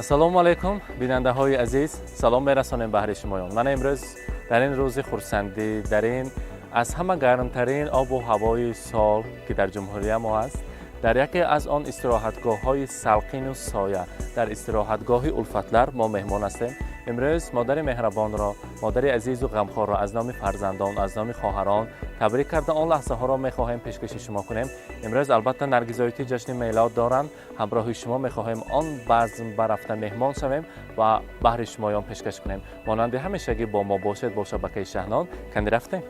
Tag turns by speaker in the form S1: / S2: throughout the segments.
S1: Ассалому алайкум, бинандаҳои азиз, салом мерасонем баҳри шумоён. Ман имрӯз дар ин рӯзи хурсандӣ, дар ин аз ҳама гармтарин обу ҳавои сол, ки дар ҷумҳурия мо аст, дар яке аз он истироҳатгоҳҳои салқину соя, дар истироҳатгоҳи Улфатлар мо меҳмон ҳастем. Имрӯз модари меҳрабонро, модари азизу ғамхорро аз номи фарзандон, аз номи хоҳарон табрик карда, он лаҳзаҳоро мехоҳем пешкаши шумо кунем. Имрӯз албатта Наргизоитӣ ҷашни мелод доранд. Ҳамроҳи шумо мехоҳем он базм барафта меҳмон шавем ва баҳри шумоён пешкаш кунем. Монанди ҳамешагӣ бо мо бошед, бо шабакаи Шаҳнон. Канди рафтем.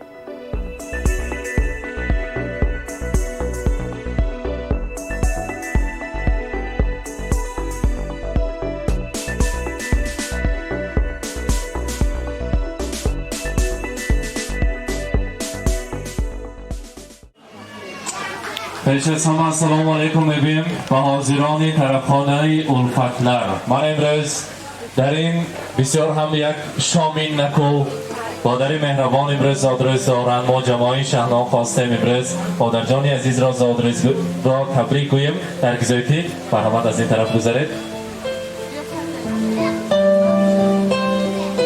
S1: Пеш аз ҳама ассалому алайкум мегӯем ба ҳозирони тарафхонаи Улфатлар. Ман имрӯз дар ин бисёр ҳам як шоми наку, модари меҳрабон имрӯз зодрӯз доранд. Мо ҷамоаи Шаҳнон хостем имрӯз модарҷони азизро зодрӯзро табрик гӯем. Наргизоитӣ, марҳамат, аз ин тараф гузаред.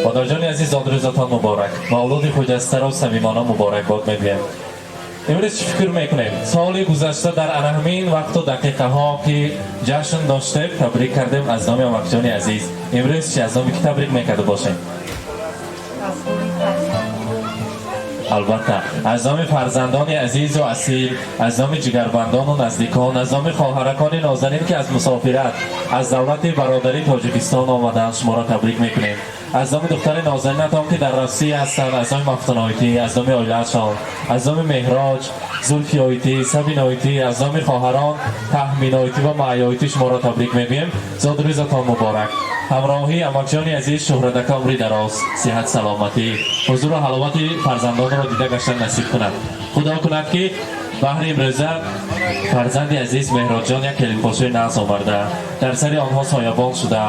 S1: Модарҷони азиз, зодрӯзатон муборак, мавлуди хуҷастаро самимона муборакбод мегӯем. Имрӯз чӣ фикр мекунем? Соли гузашта дар ана ҳамин вақту дақиқаҳо, ки ҷашн доштем, табрик кардем аз номи амакҷони азиз. Имрӯз чи, аз номи ки табрик мекарда бошем? Албатта, аз номи фарзандони азизу асил, аз номи ҷигарбандону наздикон, аз номи хоҳаракони нозанин, ки аз мусофират аз давлати бародари Тоҷикистон омаданд, шуморо табрик мекунем. Аз номи духтари нозанинатон, ки дар Россия ҳастанд, аз номи Мафтуноитӣ, аз номи оилаашон, аз номи Меҳроҷ, Зулфиёитӣ, Сабиноитӣ, аз номи хоҳарон Таҳминоитӣ ва Маъёитӣ шуморо табрик мегӯем. Зодрӯзатон муборак. Ҳамроҳии амакҷони азиз Шуҳратака умри дароз, сиҳат, саломатӣ, ҳузуру ҳаловати фарзандонро дида гаштан насиб кунад. Худо кунад, ки баҳри имрӯза фарзанди азиз Меҳроҷон як келинпошои нағз оварда, дар сари онҳо соябон шуда,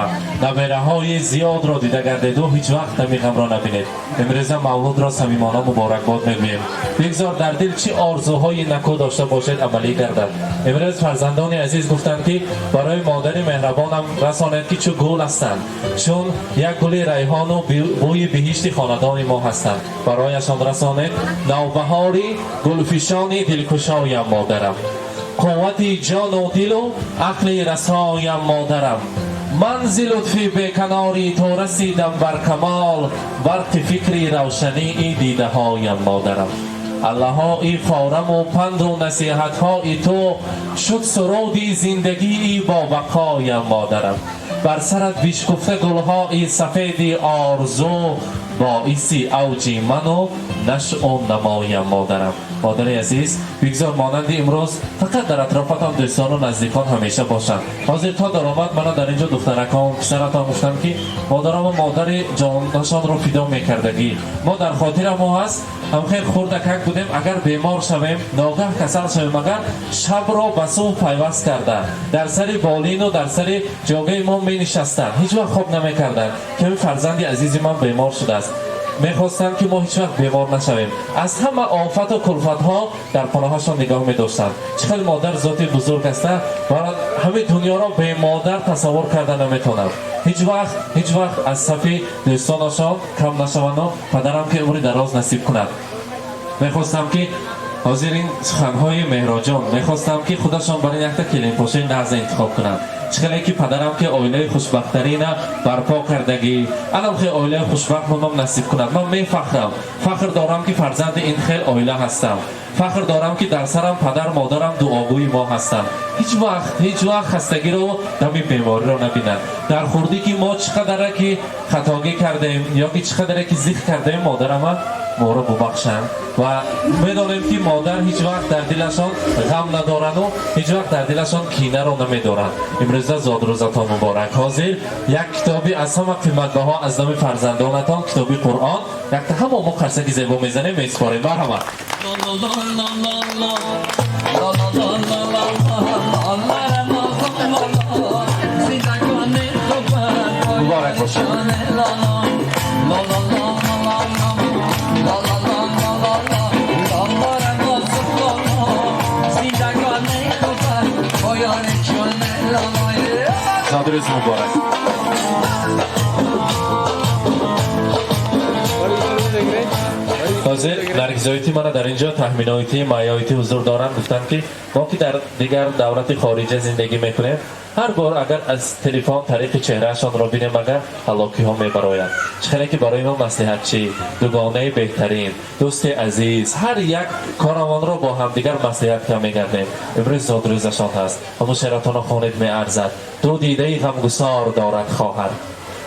S1: набераҳои зиёдро дида гардеду ҳеҷ вақт дами ғамро набинед. Имрӯза мавлудро самимона муборакбод мегӯем. Бигзор дар дил чӣ орзуҳои наку дошта бошед, амалӣ гардад. Имрӯз фарзандони азиз гуфтанд, ки барои модари меҳрабонам расонед, ки чу гул ҳастанд, чун як гули райҳону бӯи биҳишти хонадони мо ҳастанд. Барояшон расонед: навбаҳори гулфишони дилкушоям модарам, қуввати ҷону дилу ақли расоям модарам, ман зи лутфи беканори то расидам бар камол, барқи фикри равшании дидаҳоям модарам. Аллаҳои фораму панду насиҳатҳои ту шуд суруди зиндагии бобақоям модарам. Бар сарат бишкуфта гулҳои сафеди орзу, боиси авҷи ману нашъу намоям модарам. Модари азиз, бигзор монанди имрӯз фақат дар атрофатон дӯстону наздикон ҳамеша бошанд. Ҳозир то даромад мана дар инҷо духтаракон, писаратон гуфтанд, ки модарамо модари ҷонашонро фидо мекардагӣ. Мо дар хотирамо ҳаст, ҳамхел хурдакак будем, агар бемор шавем, ногаҳ касал шавем, агар шабро ба субҳ пайваст карда, дар сари болину дар сари ҷогаи мо менишастанд, ҳеҷ вақт хоб намекарданд, ки фарзанди азизи ман бемор шудааст. Мехостанд, ки мо ҳеҷ вақт бемор нашавем, аз ҳама офату кулфатҳо дар паноҳашон нигоҳ медоштанд. Чӣ хел модар зоти бузург аста ва ҳамаи дунёро бемодар тасаввур карда наметавонам. Ҳеҷ вақт, ҳеҷ вақт аз сафи дӯстонашон кам нашаванду падарам ки умри дароз насиб кунад. Мехостам, ки ҳозир ин суханҳои Меҳроҷон, мехостам, ки худашон барои якта келинпошаи нағз интихоб кунанд. Чӣ хеле ки падарам ки оилаи хушбахттарина барпо кардагӣ, анам хел оилаи хушбахт мамам насиб кунад. Ман мефахрам, фахр дорам, ки фарзанди ин хел оила ҳастам. Фахр дорам, ки дар сарам падар модарам дуогӯи мо ҳастанд. Ҳеҷ вақт, ҳеҷ вақт хастагиро, дами бемориро набинанд. Дар хурдӣ ки мо чӣ қадаре ки хатогӣ кардем ё ки чӣ қадаре ки зиқ кардем, модарама моро бубахшанд. Ва медонем, ки модар ҳеҷ вақт дар дилашон ғам надорану ҳеҷ вақт дар дилашон кинаро намедоранд. Имрӯза зодрӯзатон муборак. Ҳозир як китоби аз ҳама қиматбаҳо аз номи фарзандонатон, китоби Қуръон, якта ҳама мо қарсаки зебо мезанем, месупорем. Марҳамат. Муборак бошад. Зодрӯз муборак. Ҳозир Наргизоити мана дар инҷо Таҳминоити, Майоити ҳузур доранд. Гуфтанд, ки мо ки дар дигар давлати хориҷа зиндагӣ мекунем, ҳар бор агар аз телефон тариқи чеҳраашонро бинем, агар ҳалокиҳо мебарояд. Чӣ хеле ки барои мо маслиҳатчӣ, дугонаи беҳтарин, дӯсти азиз, ҳар як корамонро бо ҳамдигар маслиҳат мегардем. Имрӯз зодрӯзашон ҳаст. Ҳамун шеъратонро хонед, меарзад. Ду дидаи ғамгусор дорад хоҳар,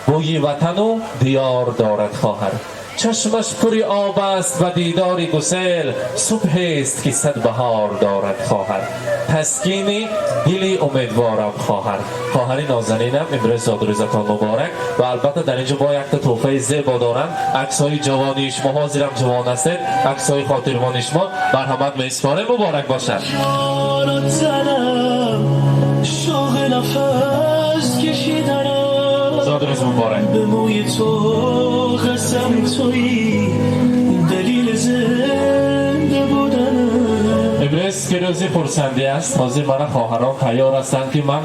S1: бӯи ватану диёр дорад хоҳар, чашмаш пури об аст ба дидори гусел, субҳест ки сад баҳор дорад хоҳар, таскини дили умедворам хоҳар. Хоҳари нозанинам, имрӯз зодрӯзатон муборак. Ва албатта дар инҷо бо якта тӯҳфаи зебо доранд. Аксҳои ҷавонии шумо, ҳозирам ҷавон ҳастед, аксҳои хотирмони шумо марҳамат месупорем. Муборак бошад.
S2: جان و تنم شوق نفس کشیدنم
S1: зодрӯз муборак.
S2: به موی تو قسم تویی دلیل زنده بودنم.
S1: Имрӯз ки рӯзи хурсандӣ аст, ҳозир мана хоҳарон тайёр ҳастанд, ки ман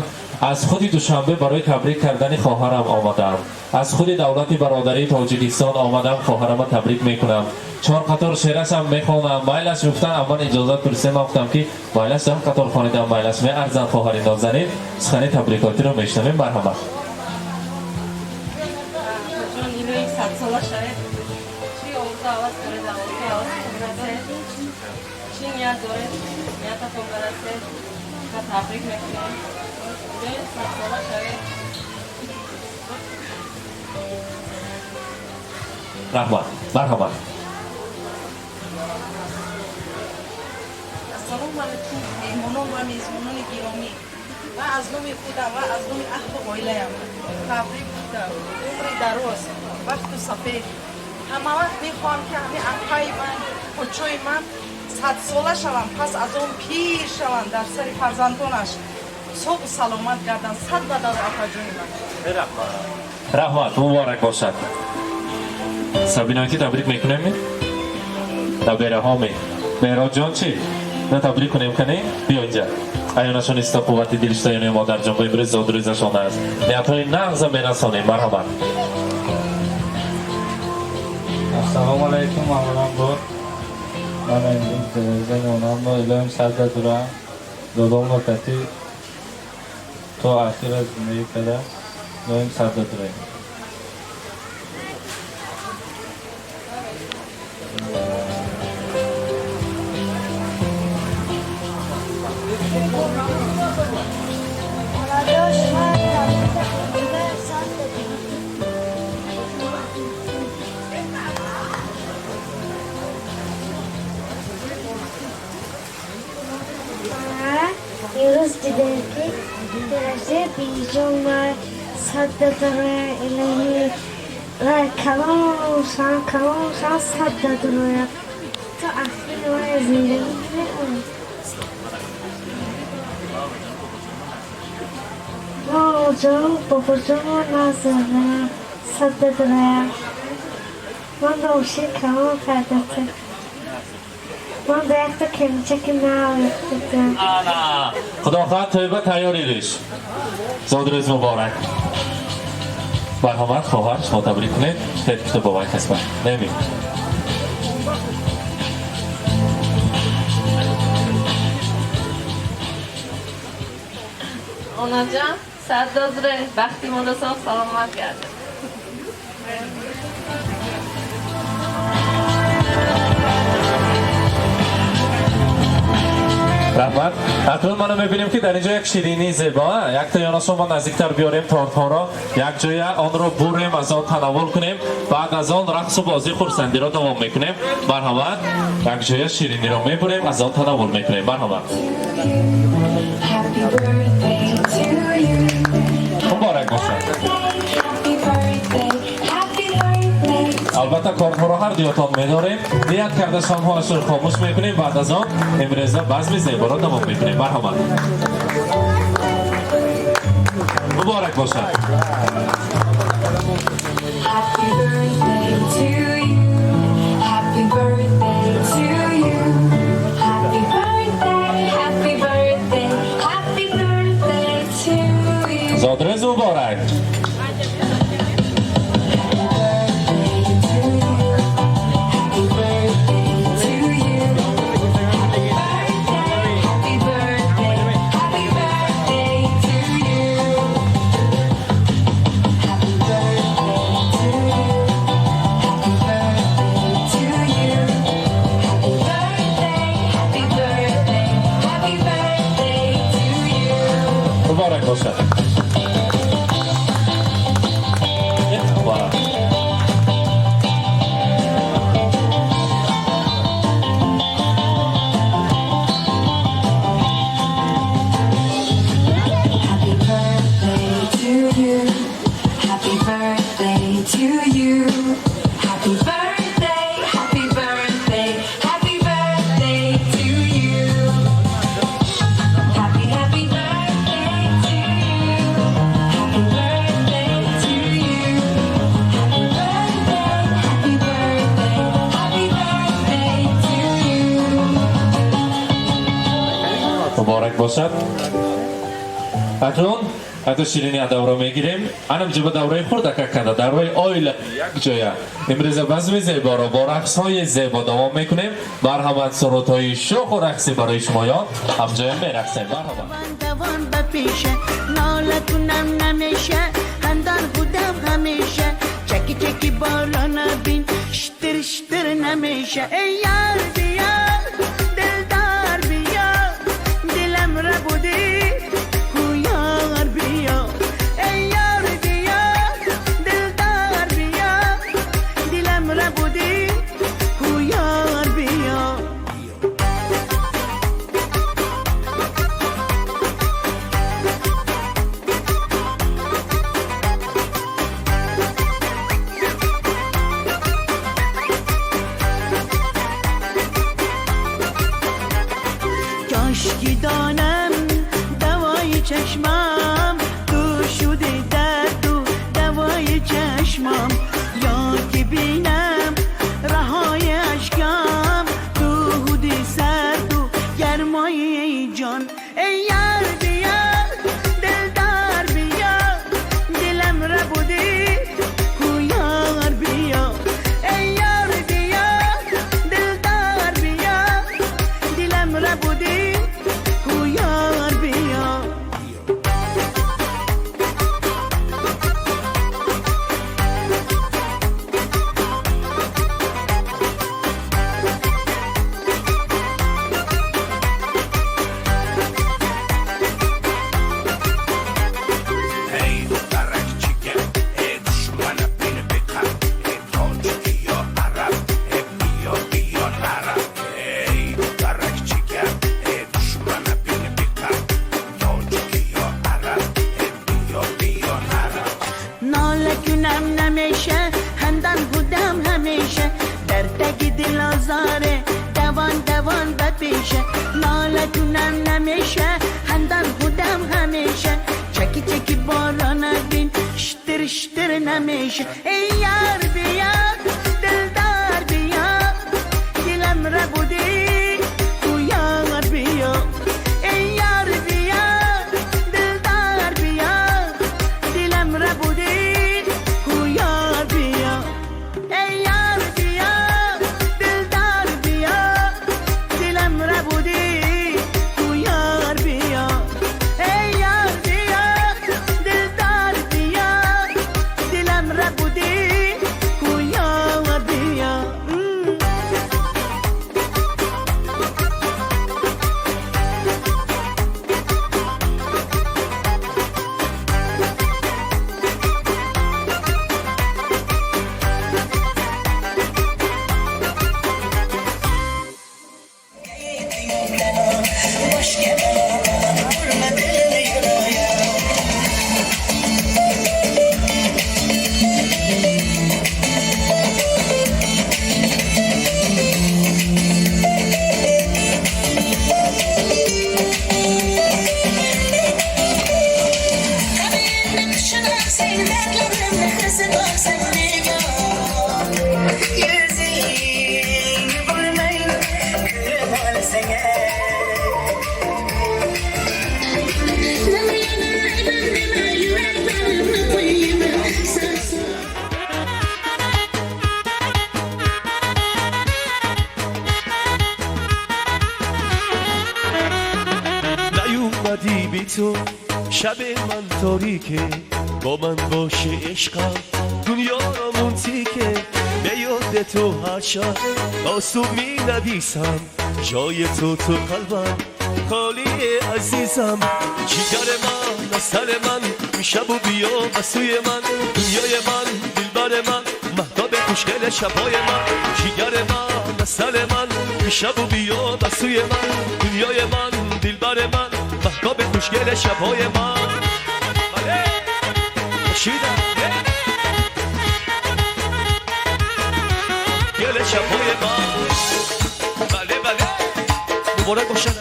S1: аз худи Душанбе барои табрик кардани хоҳарам омадам, аз худи давлати бародарии Тоҷикистон омадам, хоҳарама табрик мекунам, чор қатор шеърашам мехонам, майлаш гуфтан. Аввал иҷозат пурсем, ман гуфтам, ки майлаш, даҳ қатор хонидам, майлаш, меарзанд. Хоҳари нозанин, сухани табрикотиро мешунавем, марҳамат.
S3: Ҷон, илоҳи садсола шавед. Чӣ орзу ҳавас доред, орзу ҳавасатон расед. Чӣ ният доред, ниятатон барасед. Ва табрик мекунем. Илоҳи садсола шавед.
S1: Раҳмат, марҳамат.
S4: Ассалому алайкум, меҳмонон ва мезбонони гиромӣ. Ва аз номи худам ва аз номи аҳлу оилаям табрик гуфтам. Умри дароз, бахту сафед. Ҳама вақт мехоҳам, ки ҳамин апаи ман, почои ман садсола шаванд, пас аз он пир шаванд, дар сари фарзандонаш соғу саломат гарданд. Сад бадал, апаҷони ман.
S1: Раҳмат, муборак бошад. Сабиноити табрик мекунем, набераҳоме. Меҳроҷон, чӣ на табрик кунем? Кане, биё инҷа. Аёнашон иста, қуввати дилиштаёни модарҷон, ба имрӯз зодрӯзашон аст, ниятҳои нағза мерасонем, марҳамат.
S5: Ассалому алайкум, авваланбор ман имрӯз зани онамро илоҳим садда дурам, додомро кати то ахира зиндагӣ карда, илоҳим садда дураем.
S6: Молодежь, ман табрик мекунам. Имрӯз дидем, ки дараҷаи биҷон ва садда дороя, илоҳӣ ва калон калон садда дороя то ахири ва зиндагӣ мекунем. Бобоҷон, бобоҷонро назарам, садда дороя. Ман ба ошин калон кардата. Ман ба якта келинчаки нав ёфтатам.
S1: Ана, худо хоҳад, тӯйба тайёр ириш. Зодрӯз муборак. Марҳамат, хоҳар, шумо табрик кунед. Хел кита бобай касба неми.
S3: Онаҷон, сад дозре, бахти мода соғ саломат гардед.
S1: Раҳмат. Акнун мана мебинем, ки дар инҷо як ширинии зебо, якта ёнашон ма наздиктар биёрем, тортҳоро якҷоя онро бурем, аз он танаввул кунем, баъд аз он рақсу бозӣ, хурсандиро давом мекунем. Марҳамат, якҷоя шириниро мебурем, аз он танаввул мекунем, марҳамат.
S7: Happy birthday to you.
S1: Муборак бошад.
S7: Happy birthday, happy birthday.
S1: Албатта, кортҳоро ҳар дуётон медорем, ният карда шомҳоашро хомӯш мекунем, баъд аз он имрӯза базми зеборо давом мекунем. Марҳамат, муборак бошад.
S7: Happy birthday to you. Happy birthday to you. Happy birthday, happy birthday, happy birthday to you.
S1: Зодрӯз муборак.
S7: Happy birthday to you. Happy birthday.
S1: Бошад. Ва
S7: Happy birthday to you. Happy birthday to you. Happy birthday, happy birthday, happy birthday to you. Happy, happy birthday to you. Happy birthday to you. Happy birthday, happy birthday, happy birthday to you.
S1: Муборак бошад. Акнун ҳатто ширини адавро мегирем. Анам ҷиба давраи хурдака када, давраи оила якҷоя. Имрӯза базми зеборо бо рақсҳои зебо давом мекунем. Марҳамат, сурудҳои шӯху рақсӣ барои шумоён, ҳамҷоя мерақсем. Марҳамат.
S8: دوان به پیشه ناله کنم نمیشه خندان بودم همیشه چکی چکی باران بین شتر شتر نمیشه ای یار بیا دلدار بیا دلم را بودی کو یار بیا ای یار بیا دلدار بیا دلم را بودی کو یار بیا. کاشکی دانم دوای چشمم تو شده درد و دوای چشمم یا که بینم رهای اشکم تو هودی سرد و گرمای جان ای یار بیا دلدار بیا دلم را بودی کو یار بیا ای یار بیا دلدار بیا دلم را بودی کو یار بیا.
S9: Эй, духтарак чике, э, душмана бин бикар, э, тоҷики ё араб, э, биё, биё нараб. Эй, духтарак чике, э, душмана бин бикар, тоҷики ё араб, э, биё, биё нараб.
S8: ناله کنم نمیشه خندان بودم همیشه در تگ دل آزاره دوان دوان بپیشه ناله کنم نمیشه خندان بودم همیشه چکی چکی باران بین شتر شتر نمیشه ای یار بیا دلدار بیا دلم را بودی کو یار بیا ای یار بیا دلدار بیا دلم را بودی کو یار بیا ای یار بیا دلدار بیا دلم را بودی کو یار بیا ای یار بیا دلدار بیا دلم را بودی کو یار بیا.
S2: نیومدی بی تو شب من تاریکه با من باشه عشقم دنیا را تیکه به یاد تو هر شب آسو می نویسم جای تو تو قلبم коли азизам, ҷигар ман, асал ман, шабу биё ба сӯи ман, дунёи ман, дилбари ман, маҳтоб хушгел шабҳои ман, ҷигар ман, асал ман, шабу биё ба сӯи ман, дунёи ман, дилбари ман, маҳтоб хушгел шабҳои ман. Бале, шида гел шабҳои ман. Бале, бале, муборак бошад.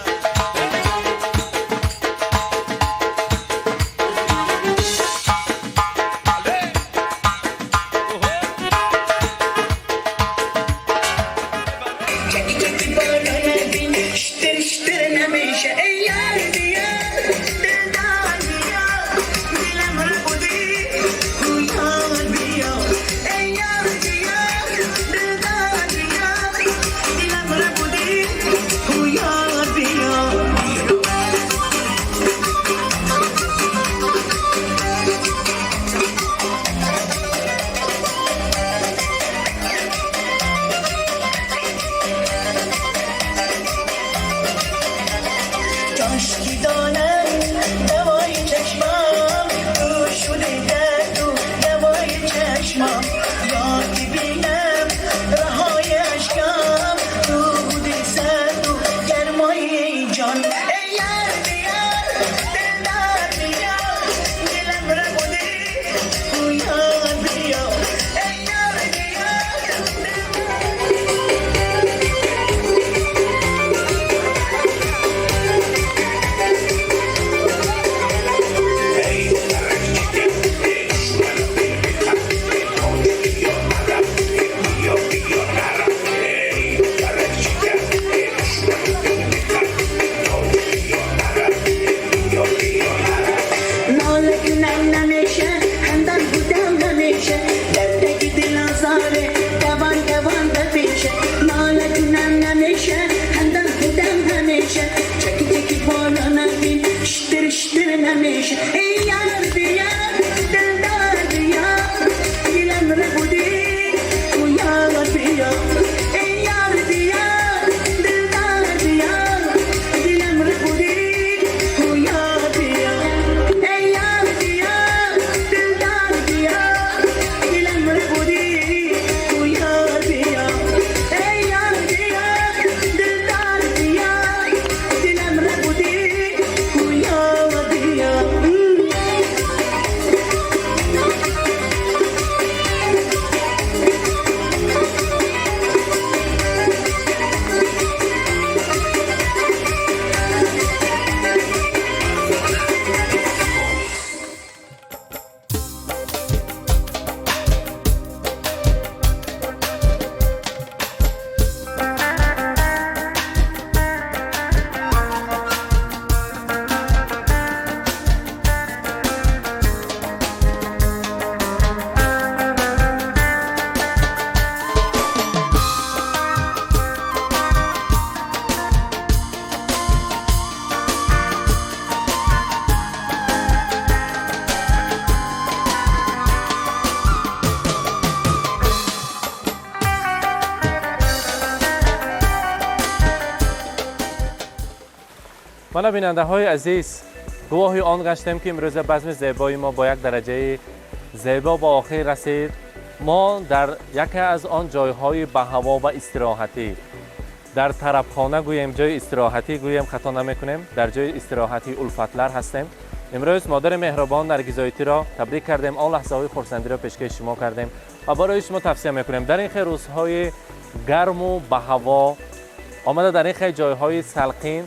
S1: Мана бинандаҳои азиз, гувоҳи он гаштем, ки имрӯза базми зебои мо бо як дараҷаи зебо ба охир расид. Мо дар яке аз он ҷойҳои баҳаво ва истироҳатӣ, дар тарабхона гӯем, ҷои истироҳатӣ гӯем, хато намекунем, дар ҷои истироҳатии Улфатлар ҳастем. Имрӯз модари меҳрубон Наргизоитиро табрик кардем, он лаҳзаҳои хурсандиро пешкаши шумо кардем ва барои шумо тавсия мекунем дар ин хел рӯзҳои гарму баҳаво омада дар ин хел ҷойҳои салқин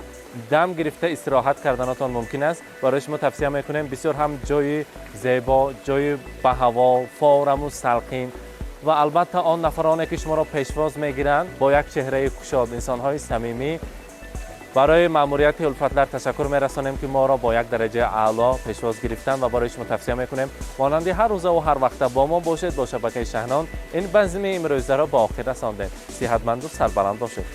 S1: дам гирифта истироҳат карданатон мумкин аст. Барои шумо тавсия мекунем, бисёр ҳам ҷои зебо, ҷои баҳаво, фораму салқин ва албатта он нафароне ки шуморо пешвоз мегиранд бо як чеҳраи кушод, инсонҳои самимӣ. Барои маъмурияти Улфатлар ташаккур мерасонем, ки моро бо як дараҷаи аъло пешвоз гирифтанд ва барои шумо тавсия мекунем монанди ҳар рӯза ва ҳар вақта бо мо бошед, бо шабакаи Шаҳнон. Ин базми имрӯзаро ба охир расондем. Сиҳатманду сарбаланд бошед.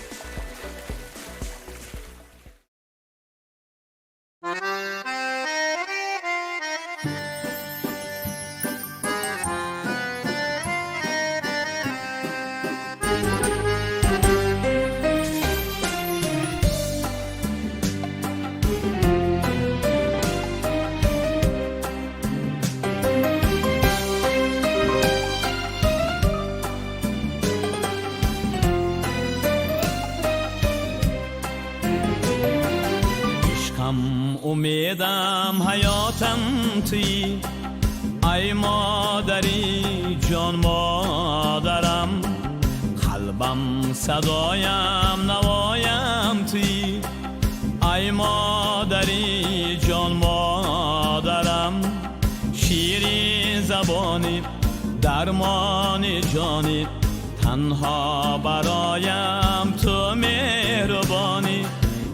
S10: Умедам ҳаётам туӣ, ай модари ҷон модарам. Қалбам садоям навоям туӣ, ай модари ҷон модарам. Ширин забонӣ, дармони ҷонӣ, танҳо бароям ту меҳрубонӣ.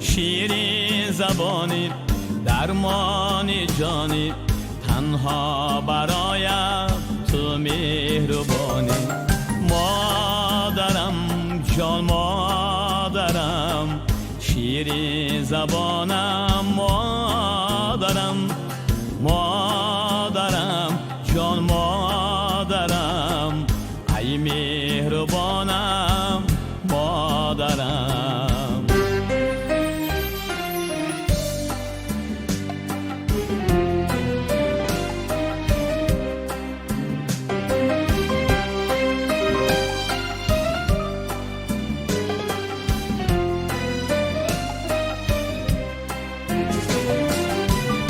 S10: Ширин забонӣ, дармони ҷонӣ, танҳо бароям ту меҳрубонӣ. Модарам ҷон модарам, ширин забонам модарам. Модарам ҷон модарам, ай меҳрубонам модарам.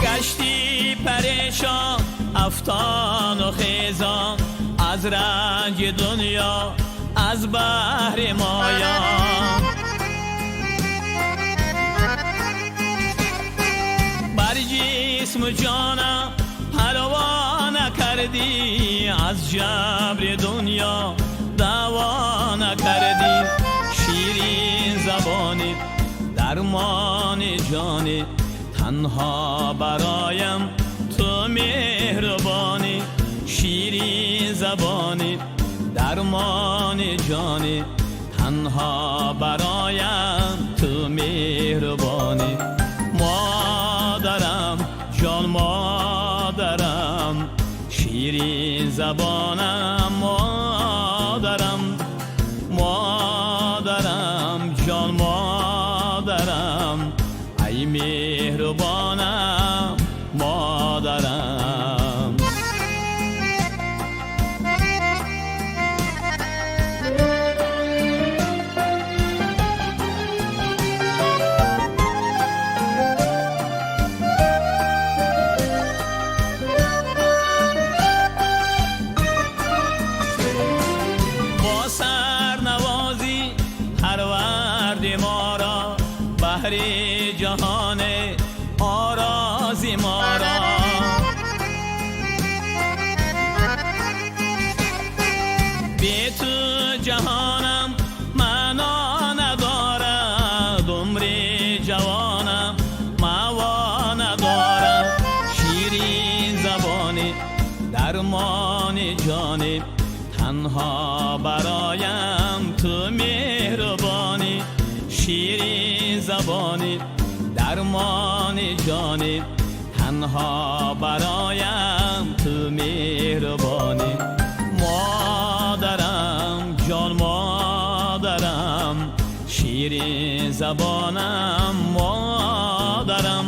S10: Гашти парешон, афтону хезон, аз ранҷи дунё, аз баҳри моён. Бар ҷисму ҷонам парво накардӣ, аз ҷабри дунё даъво накардӣ. Ширин забонӣ, дармони ҷонӣ, танҳо бароям ту меҳрубонӣ. Ширин забонӣ, дармони ҷонӣ, танҳо бароям ту меҳрубонӣ. Модарам ҷон модарам, ширин забонам модарам. Модарам ҷон модарам, ай меҳрубонам модарам. Бо сарнавозӣ парварди моро, баҳри ҷаҳон орози моро. Бе ту ҷаҳонам маъно надорад, умри ҷавонам маъво надорад. Ширин забонӣ, дармони ҷонӣ, танҳо бароям ту меҳрубонӣ. Ширин забонӣ, дармони ҷонӣ, танҳо бароям ту меҳрубонӣ. Модарам ҷон модарам, ширин забонам модарам.